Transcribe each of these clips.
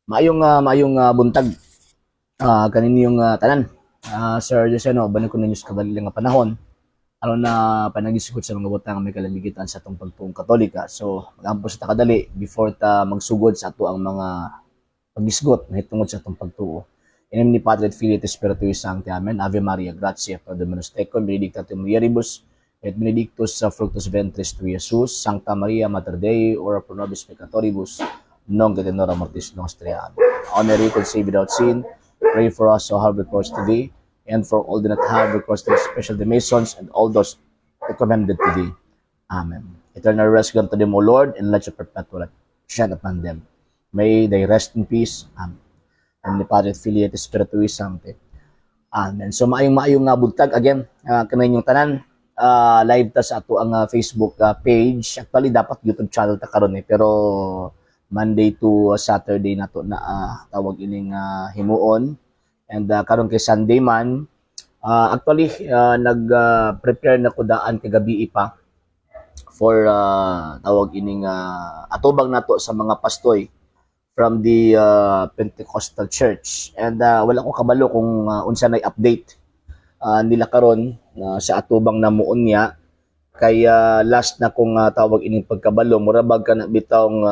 Maayong buntag kaninyong tanan. Sir Jose, balik ko ninyo sa kadali nga panahon aron na panagisgot sa mga butang may kalamigitan sa atong pagtuong Katolika. So, magampo sa ta kadali before ta magsugod sa ato ang mga pagisgot mahitungod sa atong pagtuo. In name ni Padre et Filii et Spiritus Sancti. Amen. Ave Maria, gratia plena Dominus tecum, benedicta tu in mulieribus et benedictus fructus ventris tui, Jesus. Sancta Maria, Mater Dei, ora pro nobis peccatoribus, nunc et in hora mortis nostrae. Amen. O Mary, conceived without sin, pray for us who have recourse to thee, and for all do not have recourse to thee, especially the masons and all those recommended to thee. Amen. Eternal rest grant to them, O Lord, and let your perpetual light shine upon them. May they rest in peace. Amen. In the Padre, et Filii, et Spiritus Sancti. Amen. So maayong maayong nga buntag again kaninyong tanan. Live ta sa ato ang Facebook page. Actually, dapat YouTube channel ta karon eh, pero Monday to Saturday na to na tawag ining himuon. And karon kay Sunday man, actually nag-prepare na ko daan kagabi pa for tawag ining atubang nato sa mga pastoy from the Pentecostal Church. And wala ko kabalo kung unsa nay update nila karon sa atubang namuon niya kay last na kong tawag ining pagkabalo, mura bag kana bitawng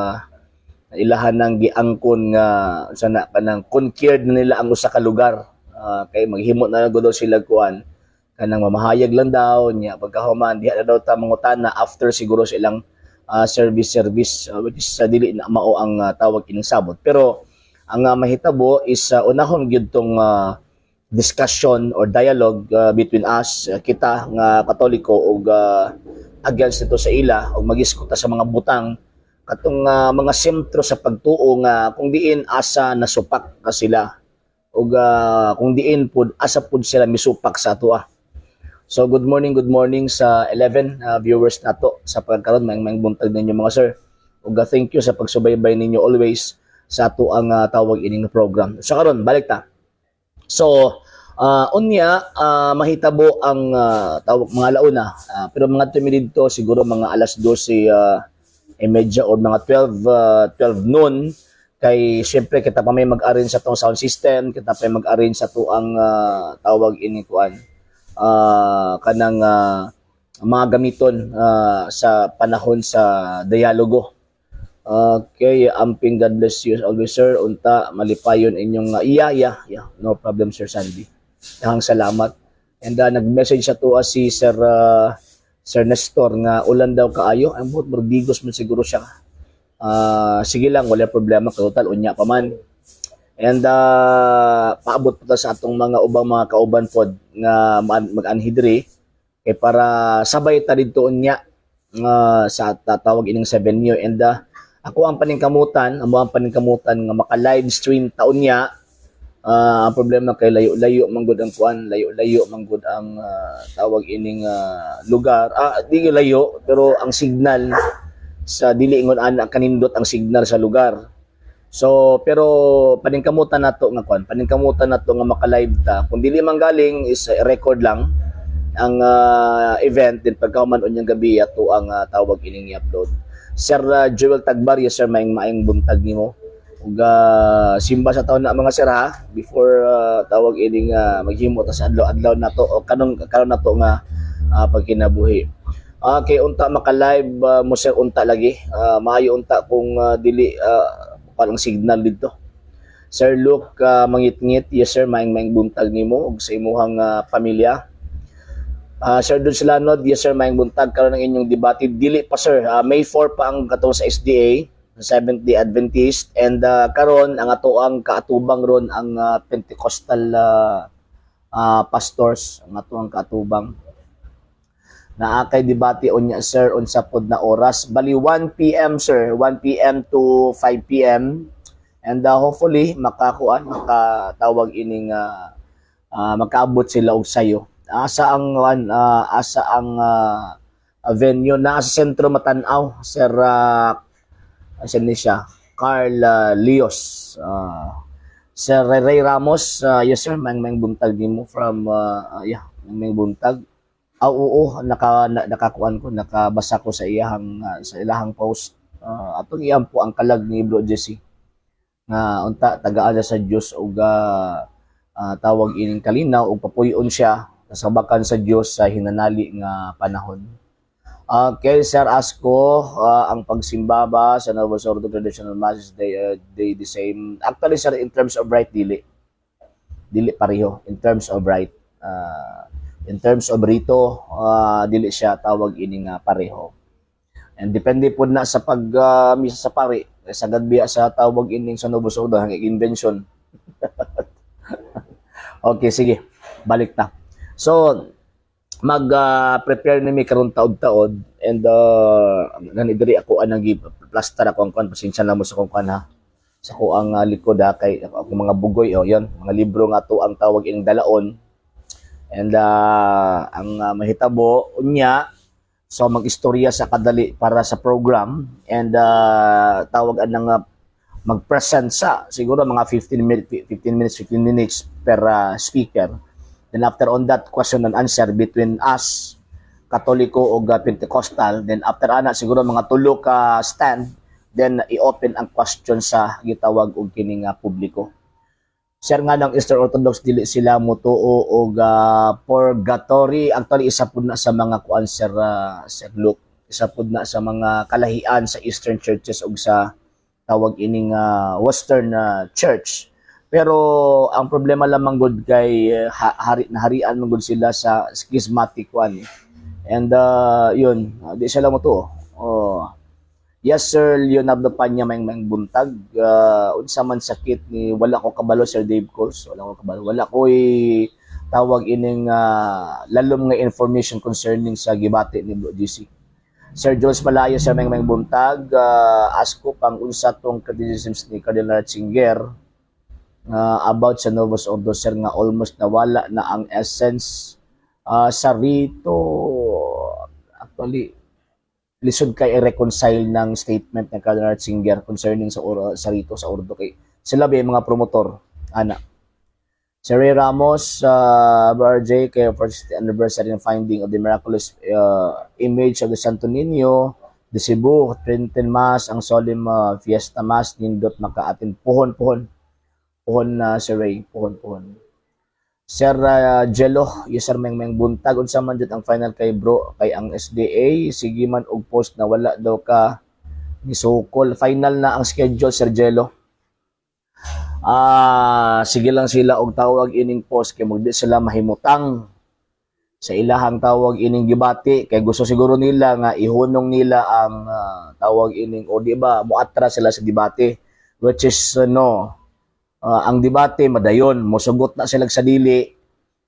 ilahan ng giangkon nga unsa na kanang conquered na nila ang usa ka lugar, kay maghimo na lang daw sila kuan, kanang mamahayag lang daw niya. Pagkahuman, diha na daw ta mangutana after siguro sa ilang service service which is sa dili na mao ang tawag ining sabot, pero ang mahitabo is unahon gyud tong discussion or dialogue between us, kita nga Katoliko ug against ito sa ila, ug magiskuta sa mga butang katong mga sentro sa pagtuo nga kung diin asa nasupak ka sila ug kung diin pud asa pud sila misupak sa atoa. So good morning sa 11 viewers nato sa pagkaron. Maayong maayong buntag ninyo, mga sir. Ug thank you sa pagsubaybay ninyo always sa ato ang tawag ining program. So karon balik ta. So unya mahitabo ang tawag mga alauna, pero mga tumi didto siguro mga alas 12 e medya or mga 12 noon kay syempre kita pa may mag-arrange sa tong sound system, kita pa may mag-arrange sa tuang tawag ini kuan, kanang mga gamiton sa panahon sa dialogo. Okay, amping, God bless you always, sir. Unta malipayon inyong yeah, no problem, Sir Sandy. Daghang salamat. And nag-message sa tuwa si Sir Nestor nga ulan daw kaayo. Ang buot mordigos man siguro siya. Sige lang, wala problema, total unya pa man. And paabot pa ta sa atong mga ubang mga kauban pod nga mag-anhi diri kay para sabay ta didto unya nga sa tatawag ining sa venue. And ako ang paningkamutan, amo ang paningkamutan nga maka-live stream taon niya. Ang problema kay layo-layo man gud ang kuan, layo-layo man gud ang tawag ining lugar. Di layo pero ang signal sa dili ingon ana kanindot ang signal sa lugar. So, pero paningkamutan nato nga kuan, paningkamutan nato nga maka-live ta. Kung dili man galing is record lang ang event din, pagkahuman unyang gabi ato ang tawag ining i-upload. Sir Joel Tagbar, yes sir, maayong maayong buntag nimo. Ug simba sa taon na, mga sir, ha, before tawag ining maghimo ta sa adlaw-adlaw nato o kanong karon nato nga pagkinabuhi. Okay, unta maka-live mo, sir, unta lagi. Maayo unta kung dili parang signal dito. Sir Luke Mangitngit, yes sir, maayong maayong buntag nimo ug sa imuhang pamilya. Sir Dun Silanod, yes sir, maayong buntag. Karon ang inyong debate. Dili pa, sir, May 4 pa ang katong sa SDA, sa Seventh Day Adventist, and karon ang ato ang kaatubang ron ang Pentecostal pastors, ang ato ang kaatubang. Naa kay debate unya, sir, unsa pod na oras? Bali 1 PM, sir, 1 PM to 5 PM. And hopefully makakuan, makatawag ining makaabot sila og sayo. Asa ang venue na sa sentro Matanaw, Sir, asa ni siya? Carl Leos. Sir Ray Ramos, yes sir, maayong maayong buntag nimo from yeah, maayong buntag. Ah, oo, nakakuan ko, nakabasa ko sa iyahang sa ilahang post. Atong iyang po ang kalag ni Bro Jesse. Nga unta tagaan sa Dios og tawag ining kalinaw ug papuy-on siya kasabakan sa Dios sa hinanali nga panahon. Okay, Sir Asko, ang pagsimba ba sa Novus Ordo, traditional Mass, they the same? Actually, sir, in terms of rite, dili. Dili pareho in terms of rite. In terms of rito, dili siya tawag ini nga pareho. And depende po na sa pag misa sa pari, sagad biya sa tawag ining sa Novus Ordo ang invention. Okay, sige. Balik ta. So, mag prepare nami karon taod-taod and gani diri ako anang gi plaster ako ang kuan. Pasensya na mo sa akong kuan ha, sa ko ang likod ha, kay ako mga bugoy. Oh, yon mga libro nga to ang tawag ining dalaon and ang mahitabo unya. So mag-istorya sa kadali para sa program and tawag anang mag-present sa siguro mga 15 minutes, 15 minutes, 15 minutes per speaker. Then after on that, question and answer between us, Katoliko o Pentecostal. Then after ana, siguro mga tulo ka stand, then i-open ang question sa gitawag og kini nga publiko. Sir, nga ng Eastern Orthodox dili sila motuo og purgatory? Actually, isa pud na sa mga kuan, sir, Sir Luke. Isa pud na sa mga kalahian sa Eastern churches ug sa tawag ining Western Church. Pero ang problema lamang gud kay hari naharian man gud sila sa schismatic one eh. And yun, di sila motuo. Oh. Yes, Sir Leonardo Panya, may may buntag. Unsa man sakit ni, wala ko kabalo, Sir Dave Coles, wala ko kabalo. Wala ko tawag ining lalom nga information concerning sa gibati ni Bro GC. Sir Jules Malaya, sir, may may buntag. Ask ko pang unsa tong criticisms ni Cardinal Ratzinger about sa Novus Ordo, sir, nga almost nawala na ang essence sa rito. Actually, lisod kay i-reconcile ng statement ng Cardinal Ratzinger concerning sa rito sa ordo kay sila ba yung mga promotor ana. Sir Ray Ramos, RJ, kay first anniversary ng finding of the miraculous image of the Santo Niño de Cebu, 10 Mass, ang solemn fiesta mass, nindot maka-attend. Puhon, puhon. Puhon na, Sir Ray, puhon, puhon. Sir Jello, yes sir, meng meng buntag. Unsa man jud ang final kay bro kay ang SDA sige man og post na wala daw ka ni sukol? Final na ang schedule, Sir Jello. Sige lang sila og tawag ining post kay magdi sila mahimutang sa ilahang tawag ining gibati kay gusto siguro nila nga ihunong nila ang tawag ining o di ba muatras sila sa debate, which is no, ang debate madayon, mosugot na sila sa dili.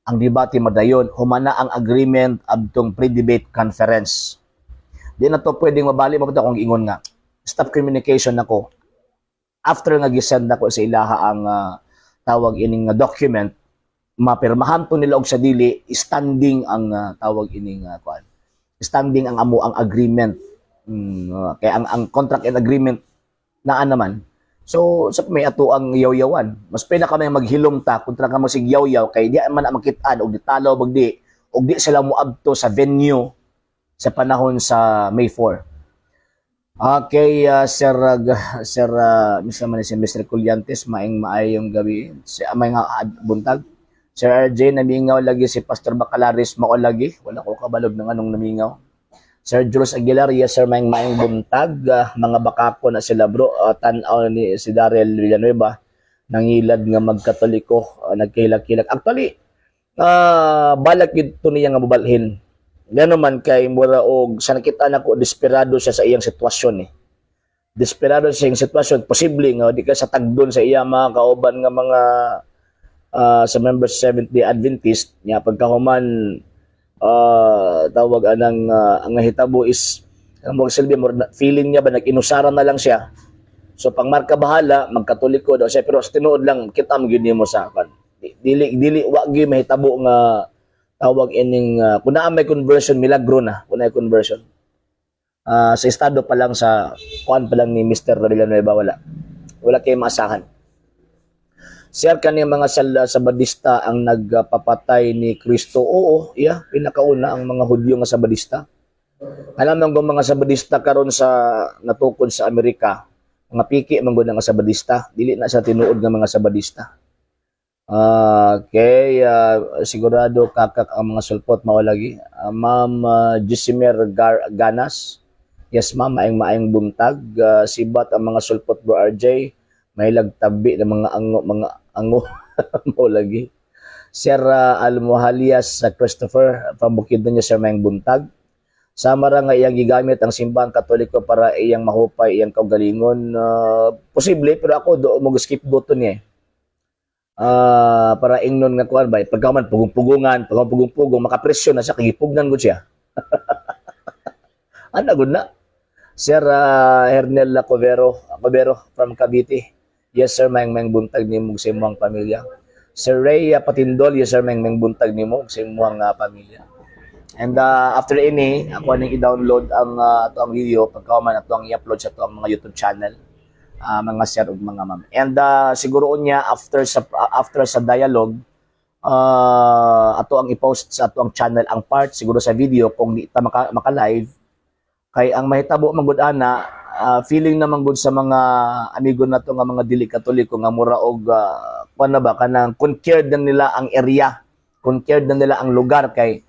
Ang debate madayon humana ang agreement adtong pre-debate conference. Di na to pwedeng mabali mo kung ingon nga stop communication nako after nga gisend nako sa ilaha ang tawag ining document. Mapirmahan to nila og sa dili, standing ang tawag ining kuan, standing ang amo ang agreement. Kaya ang contract and agreement naa naman. So sa may ato ang yaw-yawan, mas pinaka may maghilom ta kontra ka masig yaw-yaw kay di man na makit-an og ditalo bagdi og di sila moadto sa venue sa panahon sa May 4. Okay, Sir Mr. man si Mr. Colyantes, maing maayong gabi. Si may nga buntag. Sir RJ, namingaw lagi si Pastor Bacalaris, mao lagi. Wala ko kabalog ng anong namingaw. Sir Jules Aguilar, yes sir, maing maayong buntag. Mga bakako na sila, bro. Tan-aw ni si Daryl Villanueva, nangilad nga magkatoliko, nagkilak-kilak. Actually, balak yun to niya nga mubalhin. Gano man kay mura og sa nakita nako, desperado siya sa iyang sitwasyon eh. Desperado siya sa iyang sitwasyon, posible nga di ka sa tagdon sa iya mga kauban nga mga sa members sa Seventh Day Adventist niya. Pagkahuman, tawag anang ang nahitabo is ang mga silbi mo feeling niya ba nag-inusara na lang siya. So pang marka bahala magkatoliko daw siya, pero sa tinuod lang kita mo gyud nimo sa kan dili dili wa gyud mahitabo nga tawag ining kung naa may conversion, milagro na kung naa may conversion. Sa estado pa lang, sa kuan pa lang ni Mr. Villanueva, wala wala kay maasahan. Sir, kani mga Sabadista ang nagpapatay ni Kristo? Oo, yeah, pinakauna ang mga Hudyo nga Sabadista. Alam mo kung mga Sabadista karon sa natukod sa Amerika, Mga piki man gud nga Sabadista, dili na sa tinuod nga mga Sabadista. Okay, sigurado kakak ang mga sulpot mao lagi. Ma'am Jesimer Ganas. Yes ma'am, maayong maayong buntag. Sibat ang mga sulpot, bro RJ. May lagtabi ng mga ango mao lagi. Sir Almohalias sa Christopher from Bukidnon niya, sir, maayong buntag. Sama ra nga iyang gigamit ang simbahang Katoliko para iyang mahupay iyang kaugalingon. Posible, pero ako do mo skip go to niya. Eh. Para ingnon nga kuan ba, pagka man pugong-pugungan, pagka pugong-pugong makapresyon na siya kay gipugnan gud siya. Ana gud na. Sir Hernel Covero, Covero from Cavite. Yes sir, maayong maayong buntag nimo sa imong pamilya. Sir Ray Patindol, yes sir, maayong maayong buntag nimo sa imong pamilya. And after ini, ako aning i-download ang ato ang video pagka man ato ang i-upload sa ato ang mga YouTube channel. Mga sir ug mga ma'am. And siguro niya after sa dialogue, ato ang i-post sa ato ang channel ang part siguro sa video kung di ta maka live kay ang mahitabo man gud ana, feeling naman gud sa mga amigo nato nga mga dili Katoliko nga mura og kuan na ba, kanang conquered na nila ang area, conquered na nila ang lugar kay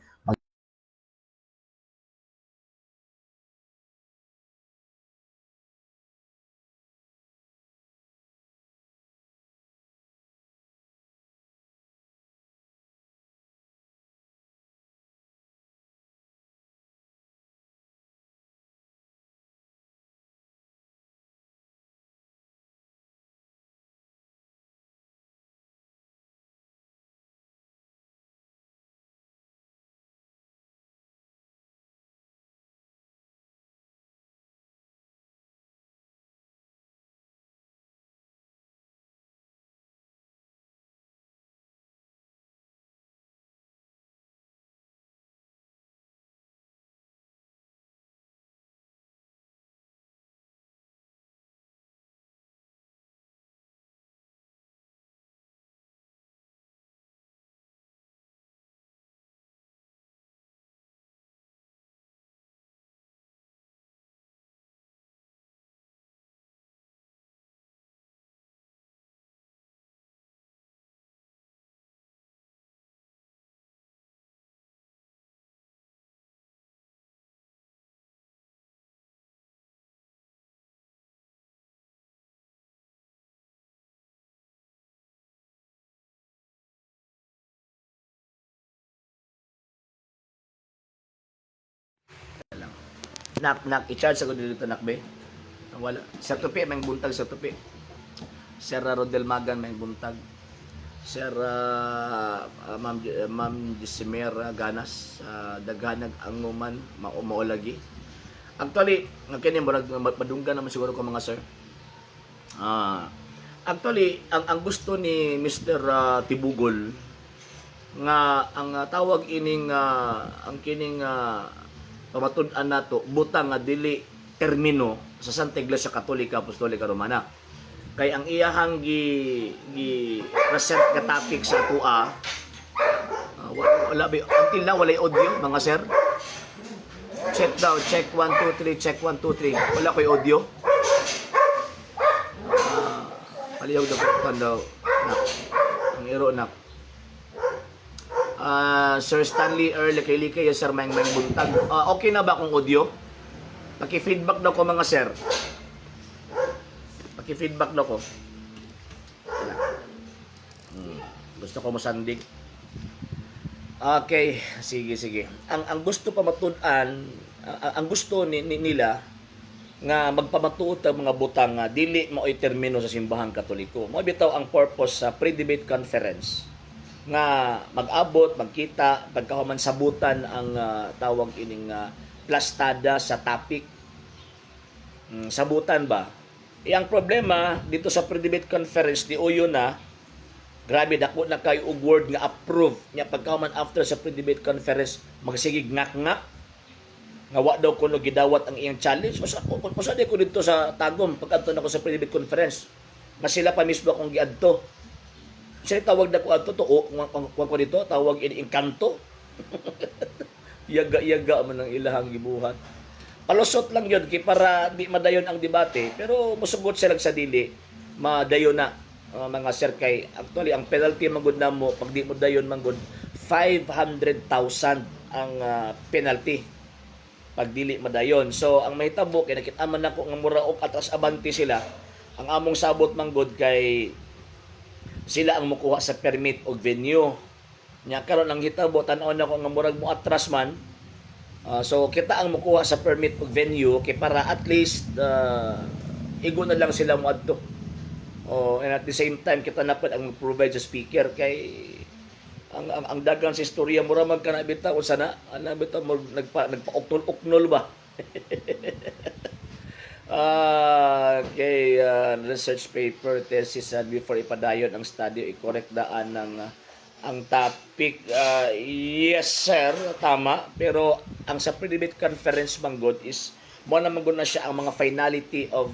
Nak, nak, i-charge ako dito, nak, be. Wala. Sir Tupi, may buntag sa Tupi. Sir Rodel Magan, may buntag. Sir Ma'am, Ma'am Jesimer Ganas, daghanag anguman, mao lagi. Actually, nga kini murag madunggan naman siguro ko, mga sir. Actually, ang gusto ni Mr. Tibugol nga ang tawag ining ang kining pamatud-an nato butang nga dili termino sa Santa Iglesia Katolika Apostolika Romana. Kay ang iyahang gi gi present nga topic sa atoa, wala ba until now walay audio, mga sir. Check daw, check 1 2 3, check 1 2 3. Wala koy audio. Palihog daw kan daw, nak. Ang iro, nak. Sir Stanley Earl Likay, yes sir, maayong maayong buntag. Okay na ba kung audio? Paki-feedback daw ko, mga sir. Paki-feedback daw ko. Wala. Gusto ko mosandig. Okay, sige sige. Ang gusto pamatud-an, ang gusto nila nga magpamatuod ang mga butang nga dili maoy termino sa simbahang Katoliko. Mao bitaw ang purpose sa pre-debate conference nga mag-abot, magkita, pagkahuman sabutan ang tawag ining plastada sa topic. Sabutan ba? Eh, ang problema dito sa pre-debate conference di uyo na grabe dako na kayo og word nga approve nya pagkahuman after sa pre-debate conference magsigig ngak-ngak nga wa daw kuno gidawat ang iyang challenge. Usa di ko dito sa Tagum pagkadto nako sa pre-debate conference nga sila pa mismo akong giadto. Siya tawag na ko adto to o ko dito tawag ini engkanto. Yaga yaga man ang ilahang gibuhat. Palusot lang yun kay para di madayon ang debate, pero musugot sila sa dili madayon na, mga sir, kay actually ang penalty man gud namo pag di mo dayon man gud, 500,000 ang penalty pag dili madayon. So ang mahitabo kay nakita man nako nga mura og atras abante sila. Ang among sabot man gud kay sila ang mukuha sa permit og venue. Nya karon ang hitabo, tan-aw nako nga murag mo atras man. So kita ang mukuha sa permit og venue kay para at least igo na lang sila moadto. Oh, and at the same time kita na pod ang provide sa speaker kay ang dagan sa istorya mura man kana bitaw unsa na ana bitaw mo nagpa-uknol-uknol ba. Okay, research paper, thesis, before ipadayon ang study, i-correct daan ng ang topic. Yes, sir, tama. Pero ang sa pre-debate conference manggod is mo na manggod na siya ang mga finality of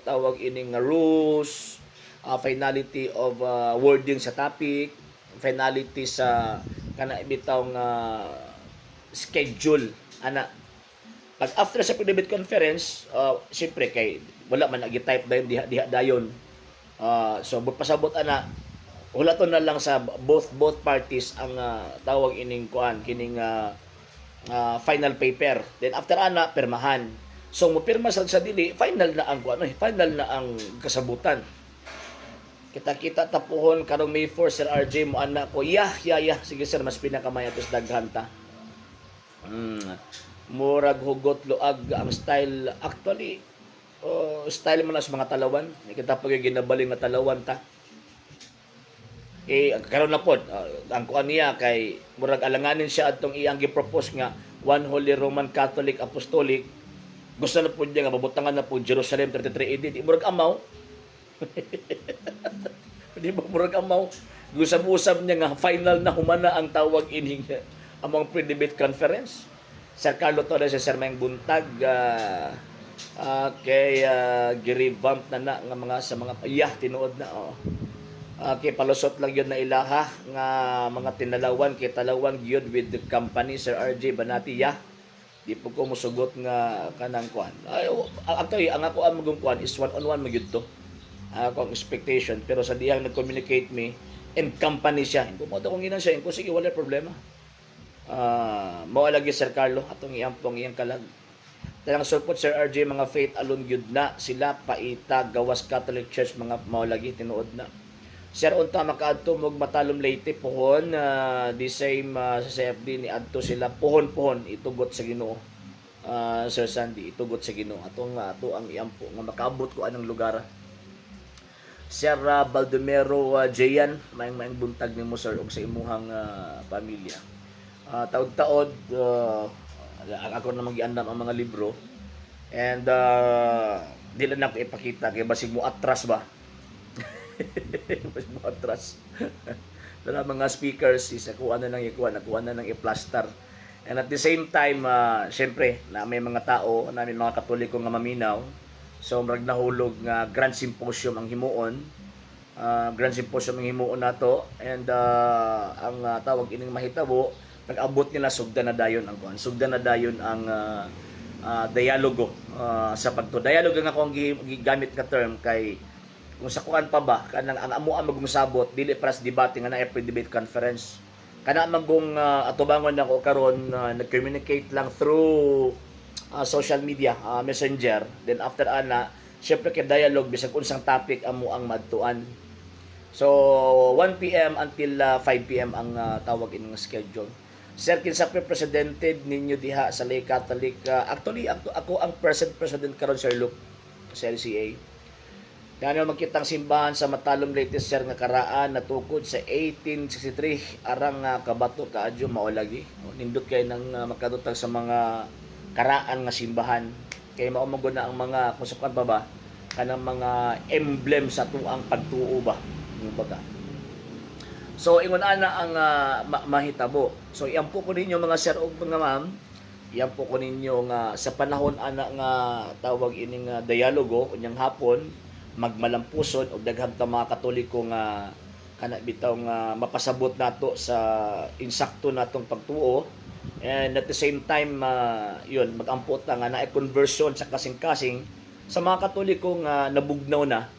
tawag ining rules, finality of wording sa topic, finality sa kana bitaw nga schedule ana. Pag after sa pre-debate conference, siyempre kay wala man nag-type dayon diha diha dayon. So pasabot ana, hulaton na lang sa both both parties ang tawag ining kuan kining final paper. Then after ana, pirmahan. So mo pirma sa dili, final na ang kuan, eh, final na ang kasabutan. Kita-kita tapuhon karong May 4, Sir RJ, mo anak ko. Yeah. Sige sir, mas pinakamay atos daghan ta. Murag hugot luag ang style actually. Oh, style mo na sa mga talawan. Kita pag ginabaling nga talawan ta. Eh karon na pod ang kuan niya kay murag alanganin siya atong iyang gi-propose nga One Holy Roman Catholic Apostolic. Gusto na pod niya nga mabutangan na pod Jerusalem 33 AD. Di murag amaw? Di ba murag amaw? Gusab-usab niya nga final na humana ang tawag ining among pre-debate conference. Sir Carlo Torres, Sir, Mayang buntag. Kay gi-revamp na na nga mga sa mga, yeah, tinuod na, oh. Kay palusot lang yun na ilaha nga mga tinalawan kay talawan gyud with the company, Sir RJ Banati, yeah. Di po ko musugot nga kanang kuan. Ay, oh, actually ang ako ang magong kuan is one on one magyud to. Ako ang expectation, pero sa dihang nag-communicate me and company siya. Kung mo kung ginan siya, ko sige, wala problema. Mao lagi, Sir Carlo, atong iyampong iyang kalag. Tanang support, Sir RJ, mga faith alone gyud na sila paita gawas Catholic Church mga mao lagi, tinuod na. Sir, unta makaadto mog Matalom Leyte pohon, the same sa CFD ni adto sila pohon pohon, itugot sa Ginoo. Sir Sandy, itugot sa Ginoo atong ato ang iampo nga makaabot ko anang lugar. Sir Baldomero Jayan, maayong maayong buntag nimo, sir, ug sa imuhang pamilya. Taod-taod ako na magiandam ang mga libro and di lang ako ipakita kay basig mo atras ba. Basig mo atras. Dala mga speakers is kuha na lang ikuha, nakuha na lang i-plaster. And at the same time, syempre, na may mga tao, na may mga Katoliko nga maminaw. So murag nahulog nga Grand Symposium ang himuon. Grand Symposium ang himuon nato and ang tawag ining mahitabo pag-abot nila, sugdan na dayon ang kuan. Sugdan na dayon ang dialogo sa pagto. Dialogo nga akong gigamit nga term kay kung sa kuan pa ba kanang ang amo ang magong sabot dili para sa debate nga na pre-debate conference kana magong atubangon nako karon, nag-communicate lang through social media, messenger. Then after ana, syempre kay dialogue, bisag unsang topic amo ang madtuan. So 1 PM until 5 PM ang tawag ining schedule. Sir, kinsa pa presidente ninyo diha sa Lay Catholic? Actually ako ang present president karon, Sir Luke, sa LCA. Gano magkitang simbahan sa Matalom Leyte, sir, nga karaan natukod sa 1863 arang kabato kaadyo. Mao lagi. O, nindot kay nang makadutag sa mga karaan nga simbahan kay mao man gud na ang mga kusukan pa ba kanang mga emblem sa tuang pagtuo ba, kumbaga. So ingon ana ang mahitabo. So iampo ko ninyo, mga sir ug mga ma'am, iampo ko ninyo nga sa panahon ana nga tawag ining dialogo unyang hapon, magmalampuson og daghan ta mga Katoliko nga kana bitaw nga mapasabot nato sa insakto natong pagtuo. And at the same time, yun, magampo ta nga na conversion sa kasing-kasing sa mga Katoliko nga nabugnaw na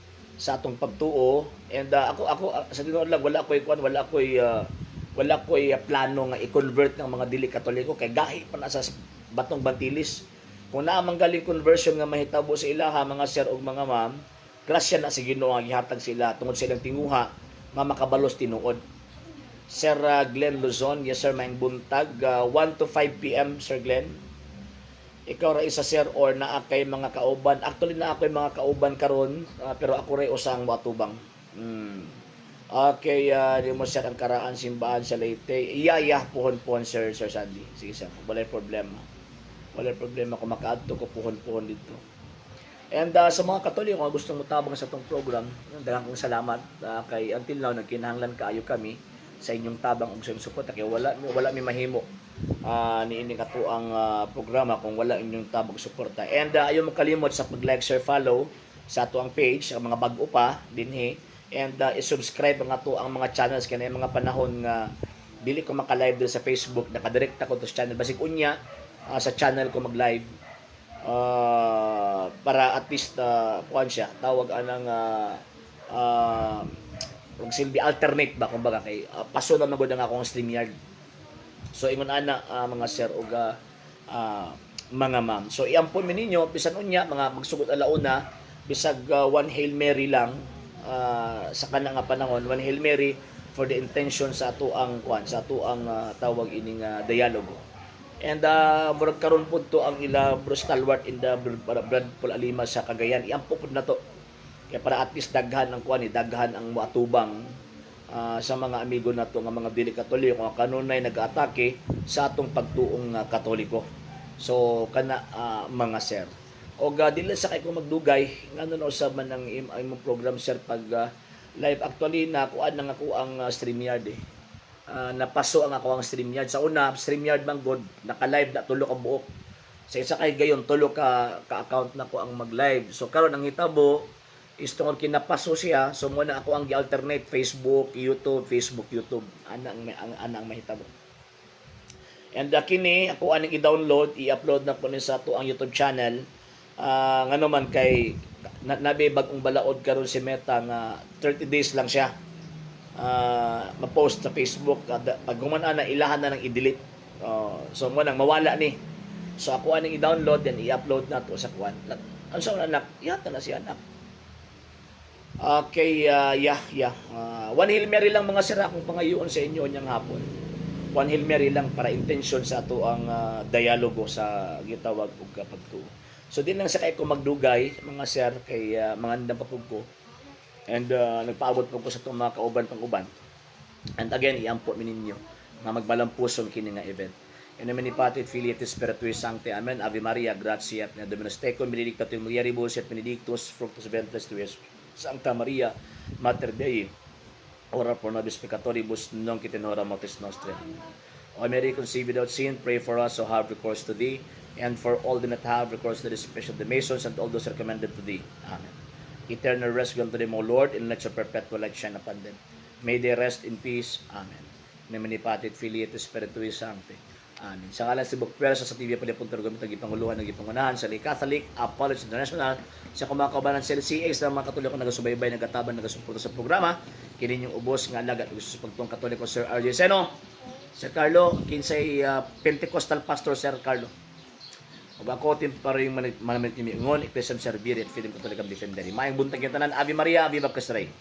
sa atong pagtuo. And ako sa tinuod lang, wala ko'y kuan, wala ko'y plano nga i-convert ng mga dili Katoliko kay gahi pa na sa batong bantilis. Kung naa man galing conversion nga mahitabo sa ilaha, mga sir ug mga ma'am, grasya na sa Ginoo ang gihatag sila tungod sa ilang tinguha nga makabalos tinuod. Sir Glenn Luzon, yes sir, maayong buntag, 1 to 5 p.m., Sir Glenn. Ikaw ra isa, sir, or naa kay mga kauban? Actually, naa koy mga kauban karon, pero ako ray usang watubang. Okay, di mo sir ang karaan simbahan sa Leyte. Iya, puhon-puhon, sir, Sir Sandy. Sige sir, walay problema. Walay problema kung makaadto ko puhon-puhon dito. And sa mga Katoliko nga gustong mutabang sa atong program, daghang kong salamat kay until now nagkinahanglan kaayo kami sa inyong tabang ug sa inyong suporta kay wala mi mahimo niini katuang programa kung wala inyong tabang ug suporta. And ayaw makalimot sa pag-like, share, follow sa ato ang page, ang mga bag-o pa dinhi, and i-subscribe ang ato ang mga channels kay naay mga panahon nga dili ko maka-live diri sa Facebook, nakadirekta ko to sa channel. Basig unya sa channel ko mag-live para at least kuan siya, tawag anang magsilbi alternate ba kumbaga, kay paso na magud ang akong StreamYard. So ingon ana, mga sir ug mga ma'am. So iampon mi ninyo bisan unya mga magsugod alauna, bisag one Hail Mary lang sa kana nga panahon, one Hail Mary for the intention sa ato ang kuan, sa ato ang tawag ining dialogo. And murag karon pud to ang ila bro stalwart in the Brad Paul Alima sa Cagayan. Iampo pud na to. Kaya para at least daghan ang kuan, eh, daghan ang moatubang sa mga amigo nato nga mga dili Katoliko nga kanunay nag-atake sa atong pagtuong Katoliko. So kana, mga sir. Og dili sa kay ko magdugay, ngano na usab man ang imong program, sir, pag live? Actually, na kuan na nga ko ang StreamYard eh. Napaso ang ako ang StreamYard. Sa una, StreamYard man god, naka-live na tulo ka buok. Sa isa kay gayon, tulo ka account na ko ang mag-live. So karon ang hitabo is tungod kinapaso siya, so mo na ako ang gi-alternate Facebook, YouTube, Facebook, YouTube. Ana ang mahitabo. And kini ako aning i-download, i-upload na ko ni sa ato ang YouTube channel. Ngano man kay nabi bagong balaod karon si Meta nga 30 days lang siya ma-post sa Facebook. Pag human ana, ilahan na nang i-delete. So mo nang mawala ni. So ako aning i-download then i-upload na to sa kuan. Ano sa anak? Yata na si anak. Okay, yeah. One Hail Mary lang, mga sir, akong pangayoon sa inyo unyang hapon. One Hail Mary lang para intention sa ato ang dialogo sa gitawag og pagtuo. So di lang sa kay ko magdugay, mga sir, kay mga andam pa pud ko. And nagpaabot po ko sa itong mga kauban pang uban. And again, iampo mi ninyo nga magbalampuson kini nga event. In nomine Patris et Filii et Spiritus Sancti. Amen. Ave Maria, gratia plena Dominus tecum, benedicta tu in mulieribus et benedictus fructus ventris tui, Iesus. Sancta Maria, Mater Dei, ora pro nobis peccatoribus, nunc et in hora mortis nostrae. Amen. O Mary, conceived without sin, pray for us who have recourse to thee, and for all do not have recourse to thee, especially the Masons and all those recommended to thee. Amen. Eternal rest grant to them, O Lord, and let your perpetual light shine upon them. May they rest in peace. Amen. In nomine Patris et Filii et Spiritus Sancti. Amen. Sa ngalan sa Buk Pwersa sa TV Palipuntor gamit ang gipanguluhan ng gipanguna sa Catholic Apology International, sa kumakauban ng CLCX ng mga Katoliko nagasubaybay, nagataban, nagasuporta sa programa, kini inyong ubos nga alagad ug sa pagtuong Katoliko, Sir RJ Seno. Sir Carlo, kinsay Pentecostal pastor, Sir Carlo. Ug ako tim para yung manamit ni ingon, Ecclesiam Servire et Fidem Catholicam Defendere. Maayong buntag tanan. Ave Maria, Ave Cristo Rey.